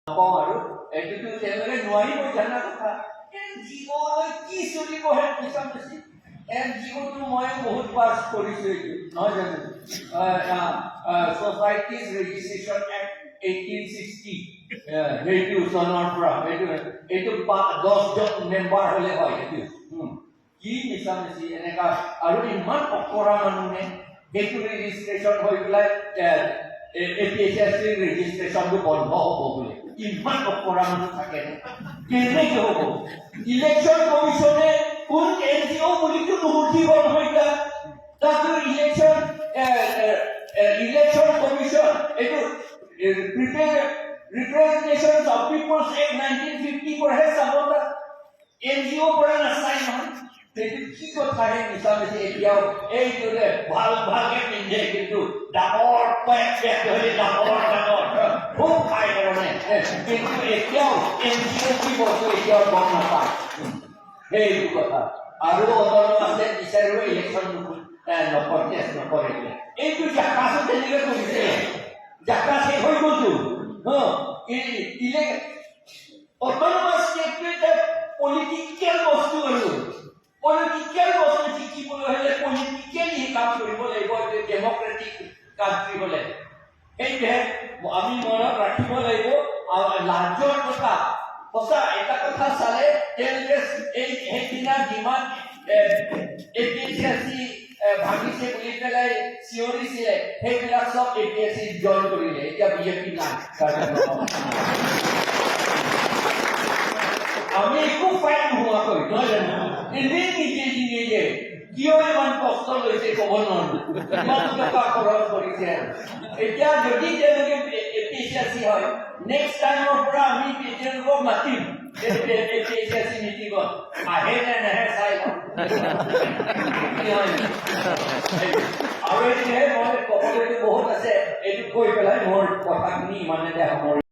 নকওঁ আৰু। এইটোতো তেওঁলোকে নোৱাৰিব, জানা কথা। এনজিঅ'লৈ কি চলিব হে মিছামিছি? এনজিঅ'টো মই বহুত পাছ কৰিছোঁ এইটো, নহয় জানো? ছ'চাইটিজ ৰেজিষ্ট্ৰেশ্যন এক্ট 1860, সেইটো চনৰ পৰা এইটো 10জন মেম্বাৰ হ'লে হয় সেইটো। কি মিছামিছি এনেকা আৰু ইমান অকৰা মানুহে সেইটো ৰেজিষ্ট্ৰেশ্যন হৈ পেলাই এপিএছচি ৰেজিষ্ট্ৰেশ্যনটো বন্ধ হ'ব বুলি। ইমান অকৰা মানুহ থাকে কেনেকে হ'ব? ইলেকশ্যন কমিশ্যনে কোন এনজিঅ' বুলিতো নুসুধিব নহয় এতিয়া। তাতো ইলেকশ্যন কমিশ্যন এইটো Representation of People's Act 1950 পৰাহে চাব, তাত এনজিঅ' পৰা নাচায় নহয়। সেইটো কি কথাহে মিছামিছি? এতিয়াও এইটোৰে ভাল ভালকে পিন্ধে, কিন্তু ডাঙৰ পেট পেট ধৰি ডাঙৰ ডাঙৰ খুব খাই কাৰণে, কিন্তু এতিয়াও এনজিঅ' কি বস্তু এতিয়াও গম নাপায়, সেইটো কথা। আৰু অট'নমাছ বিচাৰিও ইলেকশ্যন নকণ্টেষ্ট নকৰে। এইটো জাকাছো তেনেকে কৰিছে, জাকা শেষ হৈ গ'লতো। অট'নমাছ ষ্টেটটো এটা পলিটিকেল বস্তু, আৰু পলিটিকেল বস্তু শিকিবলৈ হ'লে পলিটিকেলি কাম কৰিব লাগিব ডেমক্ৰেটিক কাণ্ট্ৰি হ'লে। সেইটোহে আমি মনত ৰাখিব লাগিব। লাজৰ কথা সঁচা এটা কথা চালে, তেওঁলোকে এই সেইদিনা যিমান এপিএছচি ভাঙিছে বুলি পেলাই চিঞৰিছিলে, সেইবিলাক চব এপিএছচি জইন কৰিলে। এতিয়া বিজেপি নাই। আমি একো ফাইট নোহোৱাকৈ, নহয় জানো? এনেই নিজে নিজে কিয় ইমান কষ্ট লৈছে ক'ব নোৱাৰো, ইমান টকা খৰচ কৰিছে। আৰু এতিয়া যদি তেওঁলোকে এপিএছচি হয়, নেক্সট টাইমৰ পৰা আমি তেওঁলোকক মাতিম এপিএছচি মিটিঙত, আহে নে নাহে চাই লওঁ। কি হয়? আৰু এইটোহে মই ক'বলৈতো বহুত আছে, এইটো কৈ পেলাই মোৰ কথাখিনি ইমানতে সামৰি।